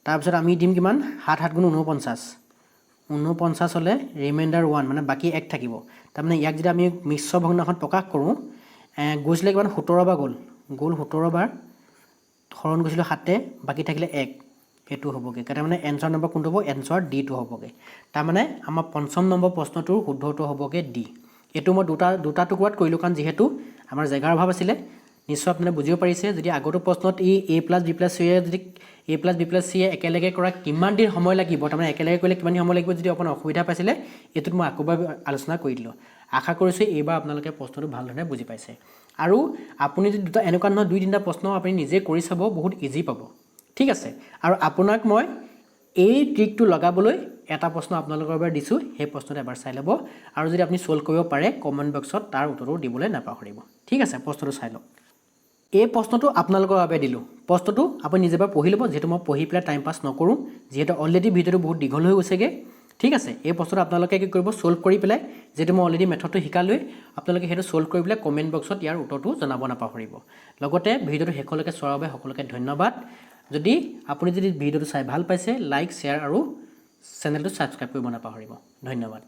তাৰপিছত আমি দিম কিমান? সাত সাত গুণ 49। 49 হ'লে ৰিমাইণ্ডাৰ ওৱান, মানে বাকী এক থাকিব। তাৰমানে ইয়াক যদি আমি মিশ্ৰ ভগ্নাংশত প্ৰকাশ কৰোঁ, গৈছিলে কিমান? 17 বাৰ গ'ল, গ'ল 17 বাৰ, হৰণ গৈছিলোঁ সাতে, বাকী থাকিলে এক। সেইটো হ'বগৈ। তাৰমানে এনচাৰ নম্বৰ কোনটো হ'ব? এনচাৰ ডিটো হ'বগৈ। তাৰমানে আমাৰ পঞ্চম নম্বৰ প্ৰশ্নটোৰ শুদ্ধটো হ'বগৈ ডি। এইটো মই দুটা দুটা টুকুৰাত কৰিলোঁ, কাৰণ যিহেতু আমাৰ জেগাৰ অভাৱ আছিলে। নিশ্চয় আপোনালোকে বুজিব পাৰিছে। যদি আগতো প্ৰশ্নত ই এ প্লাছ বি প্লাছ চিয়ে, যদি এ প্লাছ বি প্লাছ চিয়ে একেলগে কৰা কিমান দিন সময় লাগিব, তাৰমানে একেলগে কৰিলে কিমান দিন সময় লাগিব, যদি অকণমান অসুবিধা পাইছিলে, এইটোত মই আকৌ এবাৰ আলোচনা কৰি দিলোঁ। আশা কৰিছোঁ এইবাৰ আপোনালোকে প্ৰশ্নটো ভালধৰণে বুজি পাইছে। আৰু আপুনি যদি দুটা এনেকুৱা নহয়, দুই তিনিটা প্ৰশ্ন আপুনি নিজে কৰি চাব, বহুত ইজি পাব। ঠিক আছে। আৰু আপোনাক মই এই ট্ৰিকটো লগাবলৈ এটা প্ৰশ্ন আপোনালোকৰ বাবে দিছোঁ। সেই প্ৰশ্নটো এবাৰ চাই ল'ব আৰু যদি আপুনি ছল্ভ কৰিব পাৰে, কমেণ্ট বক্সত তাৰ উত্তৰটো দিবলৈ নাপাহৰিব। ঠিক আছে, প্ৰশ্নটো চাই লওক। এই প্ৰশ্নটো আপোনালোকৰ বাবে দিলোঁ। প্ৰশ্নটো আপুনি নিজে এবাৰ পঢ়ি ল'ব, যিহেতু মই পঢ়ি পেলাই টাইম পাছ নকৰোঁ, যিহেতু অলৰেডি ভিডিঅ'টো বহুত দীঘল হৈ গৈছেগৈ। ঠিক আছে, এই প্ৰশ্নটো আপোনালোকে কি কৰিব, ছল্ভ কৰি পেলাই, যিহেতু মই অলৰেডি মেথডটো শিকালোৱেই, আপোনালোকে সেইটো ছল্ভ কৰি পেলাই কমেণ্ট বক্সত ইয়াৰ উত্তৰটো জনাব নাপাহৰিব। লগতে ভিডিঅ'টো শেষলৈকে চোৱাৰ বাবে সকলোকে ধন্যবাদ। যদি আপুনি যদি ভিডিঅ'টো চাই ভাল পাইছে, লাইক, শ্বেয়াৰ আৰু চেনেলটো ছাবস্ক্ৰাইব কৰিব নাপাহৰিব। ধন্যবাদ।